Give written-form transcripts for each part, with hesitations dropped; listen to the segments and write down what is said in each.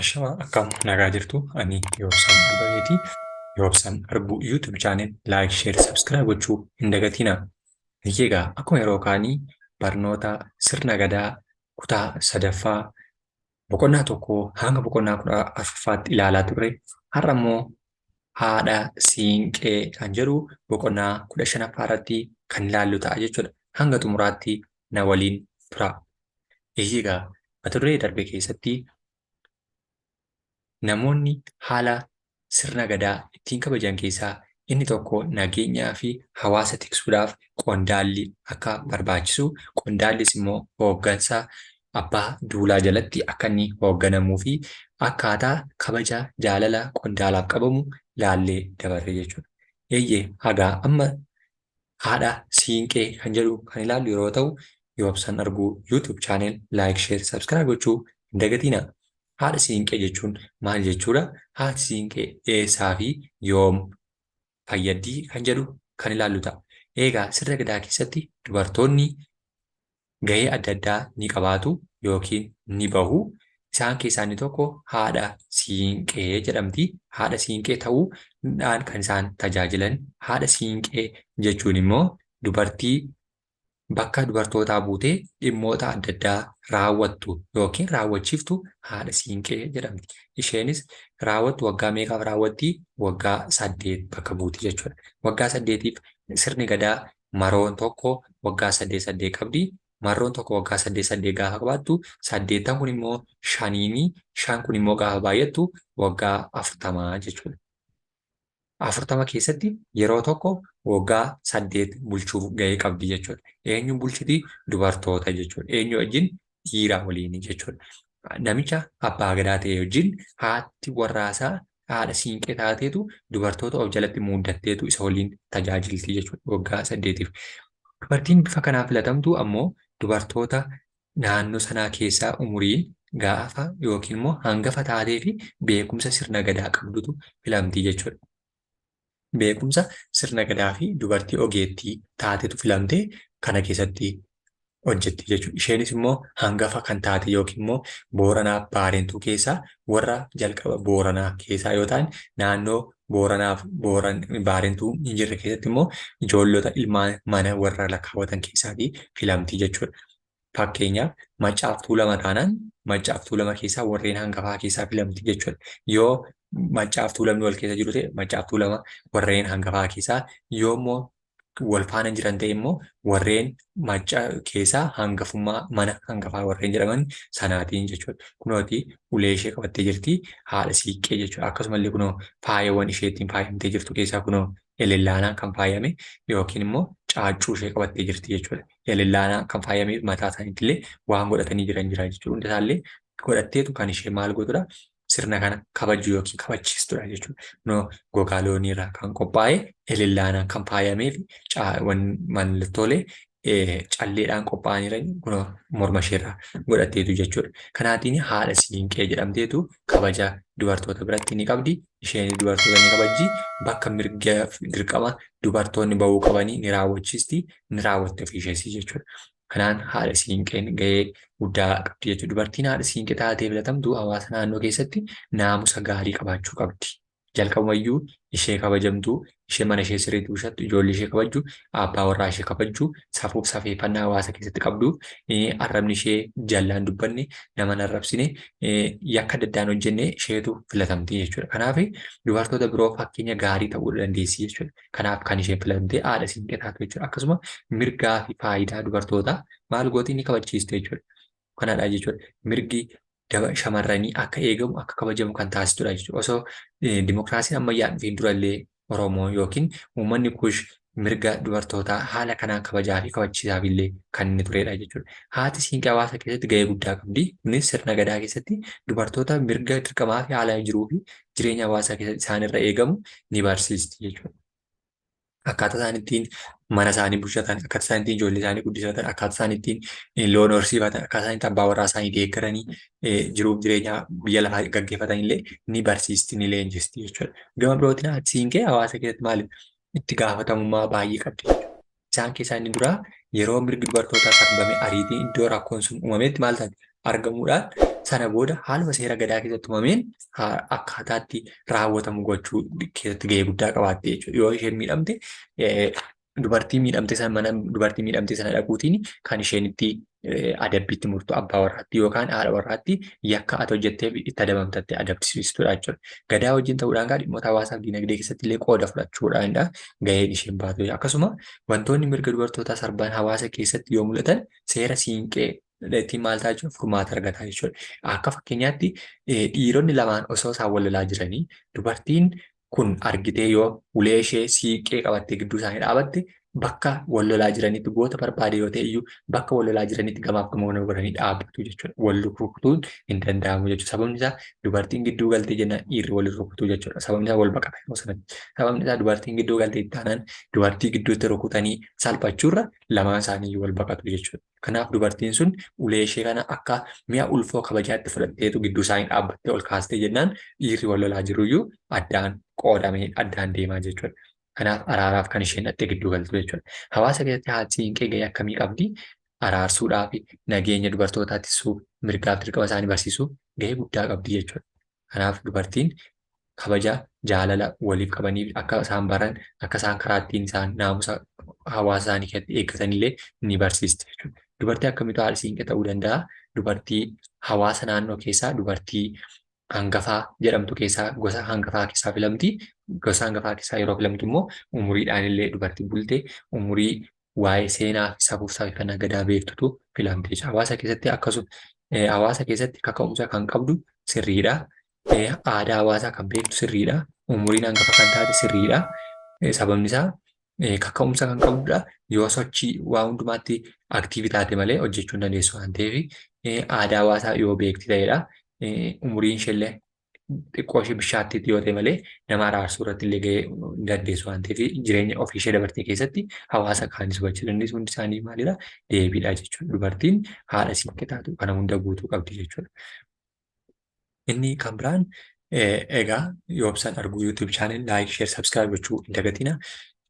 Ashamaa akkam nagaa jirtu ani Yoobsan Abbabeeti. Yoobsan Arbuu YouTube channel like, share, subscribe gochuu hin dagatinaa. Egaa akkuma yeroo kaanii barnoota sirna gadaa kutaa sadaffaa boqonnaa tokkoo hanga boqonnaa 14ffaatti ilaalaa turre. Har'a immoo haadha siinqee kan jedhu boqonnaa 15ffaa irratti kan ilaallu ta'a jechuudha. Hanga xumuraatti na waliin turaa. Egaa mata duree darbe keessatti namoonni haala sirna gadaa ittiin kabajan keessaa inni tokko nageenyaa fi hawaasa tiksuudhaaf qondaalli akka barbaachisu, qondaallis immoo hooggansa abbaa duulaa jalatti akka inni hoogganamuu fi akkaataa kabaja jaalala qondaalaaf qabamu laallee dabarre jechuudha. Eeyyee hagaa amma haadha siinqee kan jedhu kan ilaallu yeroo ta'u, Yoobsan Arguu YouTube channel like, share, subscribe gochuu hin dagatinaa. Haadha siinqee jechuun maal jechuudha? Haati siinqee eessaa fi yoom fayyaddii kan jedhu kan ilaallu ta'a. Eegaa sirna gadaa keessatti dubartoonni gahee adda addaa ni qabaatu yookiin ni bahu. Isaan keessaa inni tokko haadha siinqee jedhamti. Haadha siinqee ta'uudhaan kan isaan tajaajilan. Haadha siinqee jechuun immoo dubartii bakka dubartootaa buutee dhimmoota adda addaa raawwattu yookiin raawwachiiftu haadha siinqee jedhamti. Isheenis raawwattu waggaa meeqaaf raawwatti? Waggaa 8 bakka buuti jechuudha. Waggaa 8f sirni gadaa maroon tokko waggaa 8 8 qabdi. Marroon tokko waggaa 8 8 gaafa qabaattu, saddeettan kun immoo shaniini, shan kun immoo gaafa baay'attu waggaa 40 jechuudha. 40 keessatti yeroo tokko waggaa 8 bulchuuf gahee qabdi jechuudha. Eenyu bulchiti? Dubartoota jechuudha. Eenyu wajjin? Dhiira waliin jechuudha. Namicha abbaa gadaa ta'e wajjin haati warraasaa haadha siinqee taateetu dubartoota of jalatti muuddatteetu isa waliin tajaajilti jechuudha waggaa 8f. Dubartiin bifa kanaan filatamtu ammoo dubartoota naannoo sanaa keessaa umuriin gaafa yookiin immoo hangafa taatee fi beekumsa sirna gadaa qabdutu filamti jechuudha. Beekumsa sirna gadaa fi dubartii ogeettii taatetu filamtee kana keessatti hojjetti jechuudha. Isheenis immoo hangafa kan taate yookiin immoo Booranaaf Baarentuu keessaa warra jalqaba Booranaa keessaa yoo ta'an, naannoo Booranaaf Baarentuu hin jirre keessatti immoo ijoollota ilmaan mana warra lakkaawwatan keessaatii filamti jechuudha. Fakkeenyaaf Maccaaf Tuulama taanaan Maccaaf Tuulama keessaa warreen hangafaa keessaa filamti jechuudha. Yoo Maccaaf Tuulamni wal keessa jiru ta'e Maccaaf Tuulama warreen hangafaa keessaa, yoo immoo wal faana jiran ta'e immoo warreen Macca keessaa hangafummaa mana hangafaa warreen jedhaman sanaatiin jechuudha. Kunooti ulee ishee qabattee jirti haadha siiqqee jechuudha. Akkasumallee kunoo faayawwan ishee ittiin faayamtee jirtu keessaa kunoo elellaanaan kan faayame yookiin immoo caaccuu ishee qabattee jirti jechuudha. Elellaanaa kan faayame mataa isaaniitti illee waan godhatanii jiran jira jechuudha. Hunda isaallee godhatteetu kan ishee maal gootudha? Sirna kana kabajju yookiin kabachiistudha jechuudha. Kunoo gogaa loonii irraa kan qophaa'e elellaanaan kan faayamee fi mallattoolee calleedhaan qophaa'anii jiran kunoo morma isheerraa godhatteetu jechuudha. Kanaatiin haadha siinqee jedhamteetu kabaja dubartoota biratti ni qabdi. Isheen dubartoota ni kabajji. Bakka mirga dirqama dubartoonni bahuu qabanii ni raawwachiisti, ni raawwatti ofii isheesii jechuudha. Kanaan haadha siinqeen gahee guddaa qabdi jechuudha. Dubartiin haadha siinqee taatee filatamtu hawaasa naannoo keessatti naamusa gaarii qabaachuu qabdi. Jalqabumayyuu ishee kabajamtuu, ishee mana ishee sirriitti bushattu, ijoollee ishee kabajju, abbaa warraa ishee kabajju, safuuf safeeffannaa hawaasa keessatti qabdu, arrabni ishee jallaan dubbanne, nama hin arrabsine, yakka adda addaan hojjenne isheetu filatamti jechuudha. Kanaaf dubartoota biroo fakkeenya gaarii ta'uu dandeessi jechuudha. Kanaaf kan isheen filatamte haadha siinqee taatu jechuudha. Akkasuma mirgaa fi faayidaa dubartootaa maal gooti ni kabachiiste jechuudha. Kanadha jechuudha. Mirgi shamarranii akka eegamu akka kabajamu kan taasistudha jechuudha. Osoo dimokiraasiin ammayyaa dhufeen durallee Oromoo yookiin uummanni Kush mirga dubartootaa haala kanaan kabajaa fi kabachiisaaf illee kan inni turedha jechuudha. Haati siinqee hawaasa keessatti gahee guddaa qabdi. Kunis sirna gadaa keessatti dubartoota mirga dirqamaa fi haala jiruu fi jireenya hawaasaa keessatti isaanirra eegamu ni barsiisti jechuudha. Akkaataa isaan ittiin mana isaanii bulchatan, akkaataa isaan ittiin ijoollee isaanii guddisatan, akkaataa isaan ittiin loon horsiifatan, akkaataa isaan ittiin abbaa warraa isaanii deeggaranii jiruuf jireenya biyya lafaa gaggeeffatan illee ni barsiisti, ni leenjisti jechuudha. Gama birootiin haati siinqee hawaasa keessatti maali? Itti gaafatamummaa baay'ee qabdi jechuudha. Isaan keessaa inni duraa yeroo mirgi dubartootaa sarbame ariitiin iddoo rakkoon sun uumametti maal taati? Argamuudhaan Sana booda haaluma seera gadaa keessatti tumameen akkaataatti raawwatamu gochuu keessatti gahee guddaa qabaatti jechuudha. Yoo isheen miidhamte dubartii miidhamte sana mana dubartii miidhamte sana dhaquutiin kan isheen itti adabbiitti murtu abbaa warraatti yookaan haadha warraatti yakka ati hojjetteef itti adabamtatte adabsiistudha jechuudha. Gadaa wajjin ta'uudhaan gaa dhimmoota hawaasaaf diinagdee keessatti illee qooda fudhachuudhaanidha gaheen isheen baatu. Akkasuma wantoonni mirga dubartootaa sarban hawaasa keessatti yoo mul'atan seera siinqee ittiin maal ta'a jechuudha furmaata argataa jechuudha. Akka fakkeenyaatti dhiironni lamaan osoo isaan wal lolaa jiranii dubartiin kun argitee yoo ulee ishee siiqqee qabattee gidduu isaanii dhaabatte bakka wal lolaa jiranitti goota barbaade yoo ta'e iyyuu bakka wal lolaa jiranitti gamaaf gamana godhanii dhaabbatu jechuudha. Wal rukutuun hin danda'amu jechuudha. Sababni isaa dubartiin gidduu galtee jennaan dhiirri wal rukutuu jechuudha. Sababni isaa wal baqata yeroo sanatti. Sababni isaa dubartiin gidduu galtee taanaan dubartii gidduutti rukutanii salphachuurra lamaan isaanii wal baqatu jechuudha. Kanaaf dubartiin sun ulee ishee kana akka mi'a ulfoo kabajaatti fudhatteetu gidduu isaanii dhaabbattee ol kaastee jennaan dhiirri wal lolaa jiruyyuu addaan qoodamee addaan deemaa jechuudha. Kanaaf araaraaf kan isheen dhattee gidduu galtu jechuudha. Hawaasa keessatti haati siinqee gahee akkamii qabdi? Araarsuudhaaf, nageenya dubartootaa tiksuu, mirgaaf dirqama isaanii barsiisuu gahee guddaa qabdi jechuudha. Kanaaf dubartiin kabaja jaalala waliif qabaniif akka isaan baran akka isaan karaa ittiin isaan naamusa hawaasa isaanii keessatti eeggatan illee ni barsiisti jechuudha. Dubartii akkamiitu haadha siinqee ta'uu danda'a? Dubartii hawaasa naannoo keessaa dubartii hangafaa jedhamtu keessaa gosa hangafaa keessaa filamti. Gosa hangafaa keessaa yeroo filamtu immoo umuriidhaan illee dubartii bulte umurii waa'ee seenaa fi safuuf safeeffannaa gadaa beektutu filamti jechuudha. Hawaasa keessatti akkasuma hawaasa keessatti kaka'umsa kan qabdu sirriidha. Aadaa hawaasaa kan beektu sirriidha. Umuriin hangafa kan taate sirriidha. Sababni isaa kaka'umsa kan qabdudha. Yoo sochii waa hundumaatti aktiivii taate malee hojjechuu hin dandeessu waan ta'eef aadaa hawaasaa yoo beekti ta'edha. Umuriin isheellee xiqqoo ishee bishaattiitti yoo ta'e malee nama araarsuu irratti illee gahee hin dandeessu waan ta'eef jireenya ofii ishee dabartee keessatti hawaasa kaanis hubachuu dandeessu hundi isaanii maalidha deebiidha jechuudha. Dubartiin haadha siinqee taatu kana hunda guutuu qabdi jechuudha. Inni kan biraan egaa Yoobsan Arguu YouTube channel like, share, subscribe gochuu hin dagatina.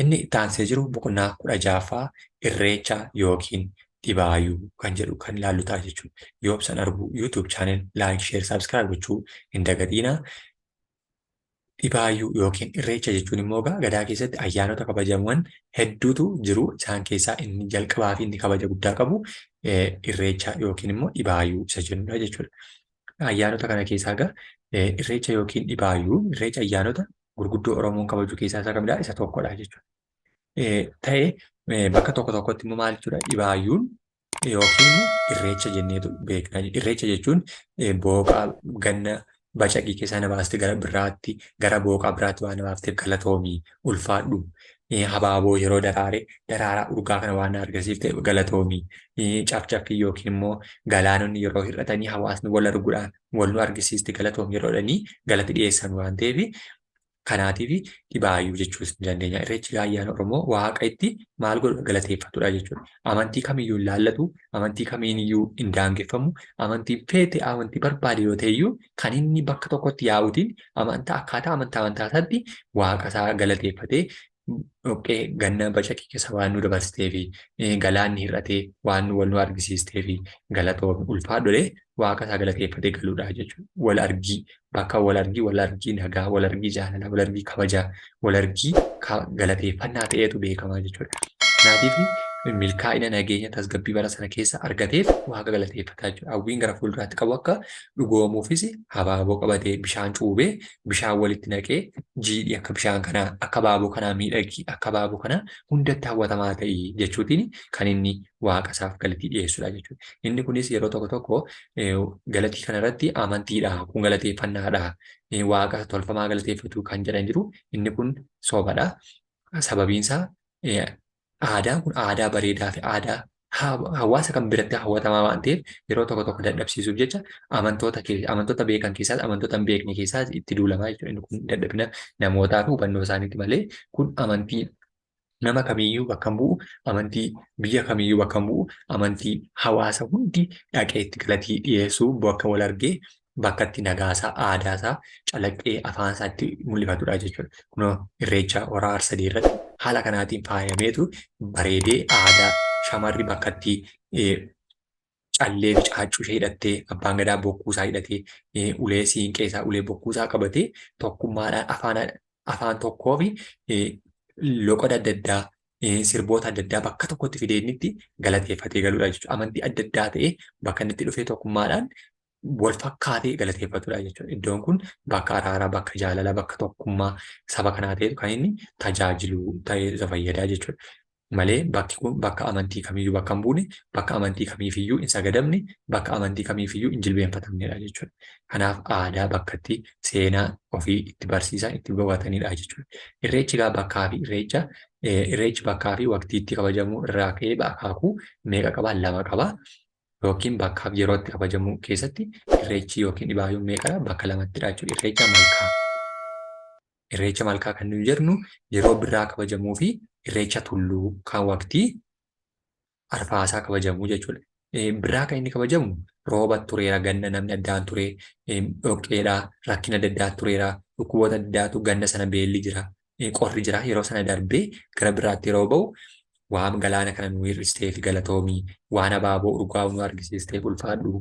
Inni itti aansee jiru boqonnaa 16ffaa Irreecha yookiin Dhibaayuu kan jedhu kan ilaallu ta'a jechuudha. Yoobsan Arguu YouTube channel like, share, subscribe gochuu hin dagatina. Dhibaayyuu yookiin Irreecha jechuun immoo egaa Gadaa keessatti ayyaanota kabajaman hedduutu jiru. Isaan keessaa inni jalqabaa fi inni kabaja guddaa qabu Irreecha yookiin immoo Dhibaayyuu isa jennudha jechuudha. Ayyaanota kana keessaa egaa Irreecha yookiin Dhibaayyuu Irreecha ayyaanota gurguddoo Oromoon kabaju keessaa isa kamidha? Isa tokkodha jechuudha. Ta'ee bakka tokko tokkotti immoo maal jechuudha? Dhibaayyuun yookiin immoo irreecha jenneetu beekna. Irreecha jechuun booqaa ganna bacaqii keessaa na baaste gara birraatti gara booqaa biraatti waan na baafteef galatoomii ulfaadhu. Habaaboo yeroo daraare daraaraa urgaa kana waan na argisiifte galatoomii. Cafcaffii yookiin immoo galaanonni yeroo hir'atanii hawaasni wal arguudhaan wal nu argisiiste galatoomii yeroo jedhanii galata dhiyeessan waan ta'eef Kanaatiif dhibaayyuu jechuus ni dandeenya. Irreechi ayyaana Oromoo waaqa itti maal godhu galateeffatudha jechuudha. Amantii kamiyyuu hin laallatu, amantii kamiiniyyuu hin daangeffamu, amantii feete amantii barbaade yoo ta'e iyyuu kan inni bakka tokkotti yaa'uutiin amantaa akkaataa amantaa amantaa isaatti waaqa isaa galateeffatee dhoqqee ganna bacaqii keessa waan nu dabarsitee fi galaanni hir'atee waan wal nu argisiistee fi galatoomi ulfaadhu jedhee waaqa isaa galateeffatee galuudha jechuudha. Wal argii bakka wal argii wal argii nagaa wal argii jaalala wal argii kabajaa wal argii galateeffannaa ta'eetu beekamaa jechuudha. Kanaatiif milkaa'ina nageenya tasgabbii bara sana keessa argateef waaqa galateeffataa jechuudha. Hawwiin gara fuulduraatti qabu akka dhugoomuufis habaaboo qabatee bishaan cuubee bishaan walitti naqee jiidhi akka bishaan kanaa akka habaaboo kanaa miidhagi akka habaaboo kanaa hundatti hawwatamaa ta'i jechuutiin kan inni waaqa isaaf galatii dhiyeessudha jechuudha. Inni kunis yeroo tokko tokko galatii kanarratti amantiidha, kun galateeffannaadha, waaqa tolfamaa galateeffatu kan jedhan jiru. Inni kun sobadha. Sababiin isaa aadaan kun aadaa bareedaa fi aadaa hawaasa kan biratti hawwatamaa waan ta'eef yeroo tokko tokko dadhabsiisuuf jecha amantoota amantoota beekan keessaas amantoota hin beekne keessaas itti duulamaa jechuudha. Inni kun dadhabina namootaa fi hubannoo isaaniiti malee kun amantii nama kamiiyyuu bakka hin bu'u, amantii biyya kamiiyyuu bakka hin bu'u, amantii hawaasa hundi dhaqee itti galatii dhiyeessu bakka wal argee bakka itti nagaasaa, aadaasaa calaqqee afaansaa itti mul'ifatudha jechuudha. Kunoo irreecha hora Arsadii irratti haala kanaatiin faayameetu bareedee aadaa shamarri bakka itti Callee fi caaccuu ishee hidhattee, abbaan gadaa bokkuu isaa hidhatee, ulee siinqee isaa, ulee bokkuu isaa qabatee tokkummaadhaan afaan afaan tokkoo fi loqoda adda addaa, sirboota adda addaa bakka tokkotti fidee inni itti galateeffatee galuudha jechuudha. Amantii adda addaa ta'ee bakka inni itti dhufee tokkummaadhaan wal fakkaatee galateeffatudha jechuudha. Iddoon kun bakka araaraa, bakka jaalalaa, bakka tokkummaa saba kanaa ta'etu kan inni tajaajilu ta'ee isa fayyadaa jechuudha. Malee bakki kun bakka amantii kamiyyuu bakka hin buune, bakka amantii kamiifiyyuu hin sagadamne, bakka amantii kamiifiyyuu hin jilbeenfatamnedha jechuudha. Kanaaf aadaa bakkatti seenaa ofii itti barsiisan, itti boqotanidha jechuudha. Irreechi egaa bakkaa fi irreecha irreechi bakkaa fi waqtii itti kabajamu irraa ka'ee akaakuu meeqa qaba? Lama qaba. Yookiin bakkaaf yeroo itti kabajamu keessatti irreechi yookiin dhibaayyuun meeqadha? Bakka lamattidha jechuudha. Irreecha malkaa. Irreecha malkaa kan nuyi jennu yeroo birraa kabajamuu fi irreecha tulluu kan waqtii arfaasaa kabajamuu jechuudha. Birraa kan inni kabajamu rooba tureera, ganna namni addaan ture, dhoqqeedha, rakkina adda addaa tureera, dhukkuboota adda addaatu ganna sana, beelli jira, qorri jira, yeroo sana darbee gara biraatti yeroo ba'u, waan galaana kana nu hir'isteef galatoomii, waan abaaboo urgaa'u nu argisiisteef ulfaadhu,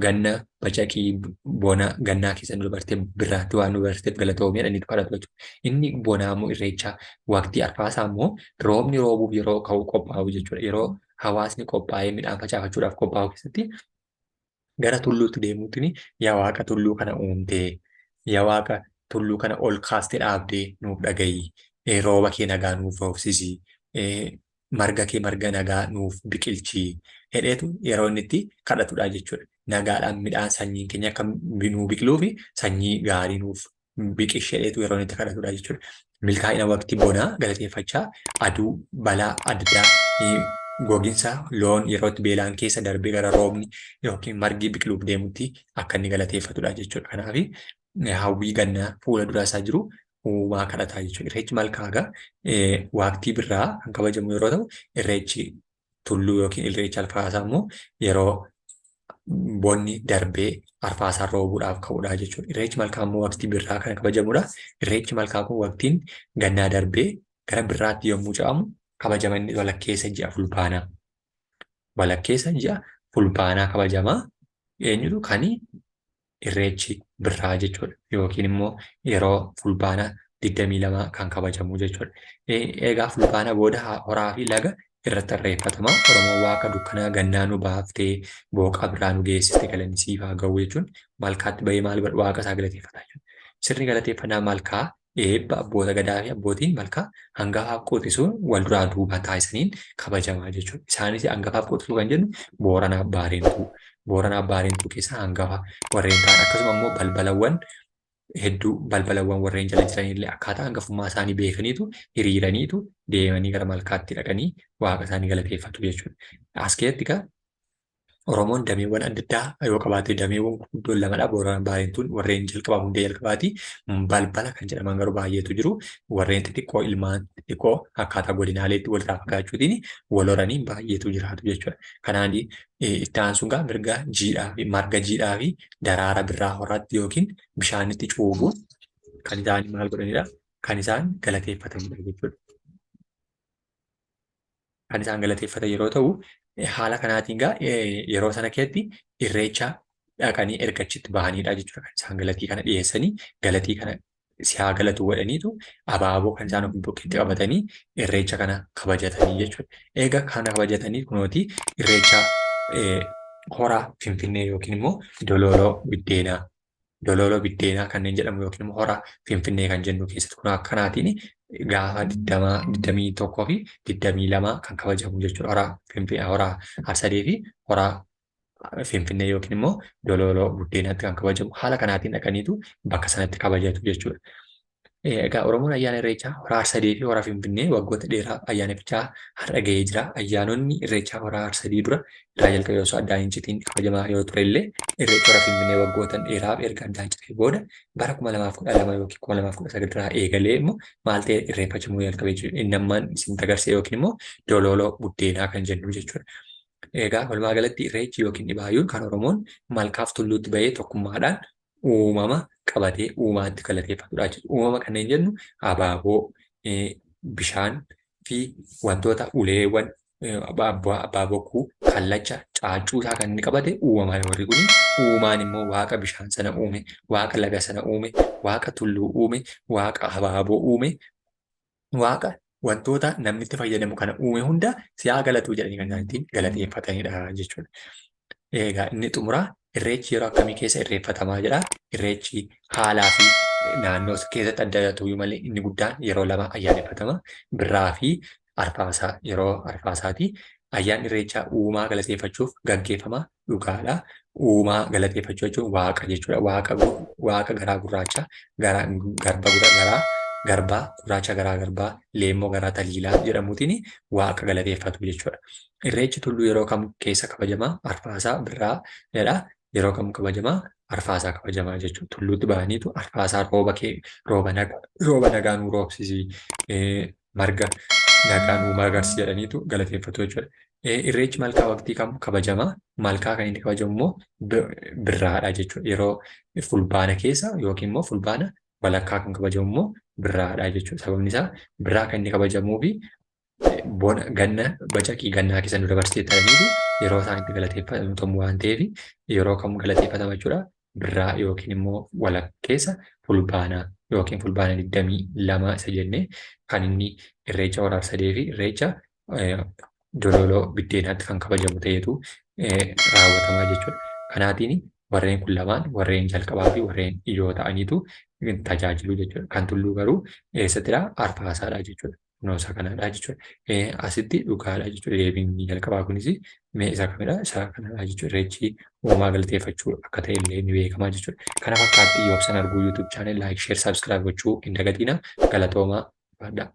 ganna bacaqii bona gannaa keessa nu dabartee birraatti waan nu dabarteef galatoomii jedhanii kadhatu jechuudha. Inni bonaa immoo irreecha waqtii arfaasaa immoo roobni roobuuf yeroo ka'u qophaa'u jechuudha. Yeroo hawaasni qophaa'ee midhaan facaafachuudhaaf qophaa'u keessatti gara tulluutti deemuutiin, yaa waaqa tulluu kana uumtee, yaa waaqa tulluu kana ol kaastee dhaabdee, nuuf dhaga'i, rooba kee nagaa nuuf roobsisi, marga kee marga nagaa nuuf biqilchi jedheetu yeroo inni itti kadhatudha jechuudha. Nagaadhaan midhaan sanyiin keenya akka nuu biqiluu fi sanyii gaarii nuuf biqilchi jedheetu yeroo inni itti kadhatudha jechuudha. Milkaa'ina waqtii bonaa galateeffachaa, aduu, balaa adda addaa, goginsa loon yeroo itti beelaan keessa darbee gara roobni yookiin margi biqiluuf deemutti akka inni galateeffatudha jechuudha. Kanaaf hawwii gannaa fuula dura isaa jiru uumaa kadhataa jechuudha. Irreechi malkaa egaa waqtii birraa kan kabajamu yeroo ta'u, irreechi tulluu yookiin irreecha arfaasaa immoo yeroo bonni darbee arfaasaan roobuudhaaf ka'udha jechuudha. Irreechi malkaa immoo waqtii birraa kan kabajamudha. Irreechi malkaa kun waqtiin gannaa darbee gara birraatti yommuu ce'amu kabajama, inni walakkeessa ji'a fulbaanaa. Walakkeessa ji'a fulbaanaa kabajama. Eenyutu kan irreechi birraa jechuudha. Yookiin immoo yeroo fulbaana 22 kan kabajamu jechuudha. Egaa fulbaana booda horaa fi laga irratti irreeffatama. Oromoon waaqa dukkanaa gannaa nu baaftee booqa biraa nu geessiste galanni siif haa ga'u jechuun malkaatti bahee maal godha? Waaqa isaa galateeffata jechuudha. Sirni galateeffannaa malkaa eebba abboota gadaa fi abbootiin malkaa hangafaaf quxisuun wal duraa duubaan taasisaniin kabajamaa jechuudha. Isaanis hangafaaf quxisuu kan jennu Booranaaf Baareentuu. Booranaaf Baareentuu keessaa hangafa warreen ta'an, akkasuma immoo balbalawwan hedduu, balbalawwan warreen jala jiranillee akkaataa hangafummaa isaanii beekaniitu hiriiraniitu deemanii gara malkaatti dhaqanii waaqa isaanii galateeffatu jechuudha. As keessatti egaa Oromoon dameewwan adda addaa yoo qabaate dameewwan gurguddoon lamadha. Booranaa Baareentuun warreen jalqabaa hundee jalqabaati. Balbala kan jedhaman garuu baay'eetu jiru. Warreen xixiqqoo, ilmaan xixiqqoo akkaataa godinaaleetti walirraa fagaachuutiin wal horanii baay'eetu jiraatu jechuudha. Kanaan itti aansuun gaa mirga jiidhaa fi marga jiidhaa fi daraara birraa horaatti yookiin bishaanitti cuubuun kan isaan maal godhanidha? Kan isaan galateeffatanidha jechuudha. Kan isaan galateeffatan yeroo ta'u, haala kanaatiin gaa yeroo sana keessatti irreecha dhaqanii erga achitti bahanidha jechuudha. Kan isaan galatii kana dhiyeessanii, galatii kana si haa galatu godhaniitu abaaboo kan isaan of bukkeetti qabatanii irreecha kana kabajatanii jechuudha. Eega kana kabajatanii kunooti irreecha hora Finfinnee yookiin immoo Dolooloo Biddeenaa. Dolooloo Biddeenaa kanneen jedhamu yookiin immoo hora Finfinnee kan jennu keessatti kun akkanaatiin gaafa 20, 21 fi 22 kan kabajamu jechuudha. Hora Finfinnee, hora Harsadee fi hora Finfinnee yookiin immoo Dolooloo Buddeenaatti kan kabajamu haala kanaatiin dhaqaniitu bakka sanatti kabajatu jechuudha. Egaa Oromoon ayyaana Irreechaa hora Harsadee fi hora Finfinnee waggoota dheeraaf ayyaaneffachaa har'a gahee jira. Ayyaanonni Irreechaa hora Harsadii dura irraa jalqabee osoo addaan hin citiin kabajamaa yoo ture illee, Irreechi hora Finfinnee waggoota dheeraaf erga addaan citee booda bara 2012 yookiin 2019 irraa eegalee immoo maal ta'e irreeffachamuu jalqabee jiru. Inni ammaan isin agarsiise yookiin immoo Dolooloo Buddeenaa kan jennu jechuudha. Egaa walumaa galatti Irreechi yookiin dhibaayyuun kan Oromoon malkaaf tulluutti bahee tokkummaadhaan uumama qabatee uumaatti galateeffatudha jechuudha. Uumama kanneen jennu abaaboo, bishaan fi wantoota uleewwan Abbaa Bokkuu, Kallacha, Caaccuu isaa kan inni qabate uumamaan warri kuni. Uumaan immoo waaqa bishaan sana uume, waaqa laga sana uume, waaqa tulluu uume, waaqa habaaboo uume, waaqa wantoota namni itti fayyadamu kana uume hunda si'aa galatuu jedhanii kan isaan ittiin galateeffatanidha jechuudha. Egaa inni xumuraa irreechi yeroo akkamii keessa irreeffatamaa jedha. Irreechi haalaa fi naannoo keessatti adda adda ta'uu malee inni guddaan yeroo lama ayyaaneffatama. Birraa fi arfaasaa yeroo arfaasaati. Ayyaanni irreechaa uumaa galateeffachuuf gaggeeffama dhugaadha. Uumaa galateeffachuu jechuun waaqa jechuudha. Waaqa waaqa garaa gurraacha garaa garba garaa garbaa gurraacha garaa garbaa leemmoo garaa taliilaa jedhamuutiin waaqa galateeffatu jechuudha. Irreechi tulluu yeroo kam keessa kabajama? Arfaasaa birraa jedha. Yeroo kam kabajama? Arfaasaa kabajamaa jechuudha. Tulluutti bahaniitu arfaasaa rooba kee rooba nagaa rooba nagaa nuu roobsisi marga nagaa nuu magarsi jedhaniitu galateeffatu jechuudha. Irreechi malkaa waqtii kam kabajama? Malkaa kan inni kabajamu immoo birraadha jechuudha. Yeroo fulbaana keessa yookiin immoo fulbaana walakkaa kan kabajamu immoo birraadha jechuudha. Sababni isaa birraa kan inni kabajamuu fi bona ganna bacaqii gannaa keessa nu dabarsitee ta'aniitu yeroo isaan itti galateeffatamu waan ta'eef yeroo kam galateeffatama jechuudha. Birraa yookiin immoo walakkeessa fulbaana yookiin fulbaana 22 isa jennee kan inni irreecha hora arsadee fi irreecha dololoo biddeenaatti kan kabajamu ta'eetu raawwatamaa jechuudha. Kanaatiin warreen kun lamaan warreen jalqabaa fi warreen ijoo ta'aniitu tajaajilu jechuudha. Kan tulluu garuu eessattidha? Arfaasaadha jechuudha. Kunoo isa kanadha jechuudha. Asitti dhugaadha jechuudha. Deebiin inni jalqabaa kunis mee isa kamidha? Isa kanadha jechuudha. Irreechi uumaa galateeffachuu akka ta'e illee ni beekama jechuudha. Kana fakkaatti Yoobsan Arguu YouTube channel like, share, subscribe gochuu hin dagatina. Galatoomaa. Baadhaa.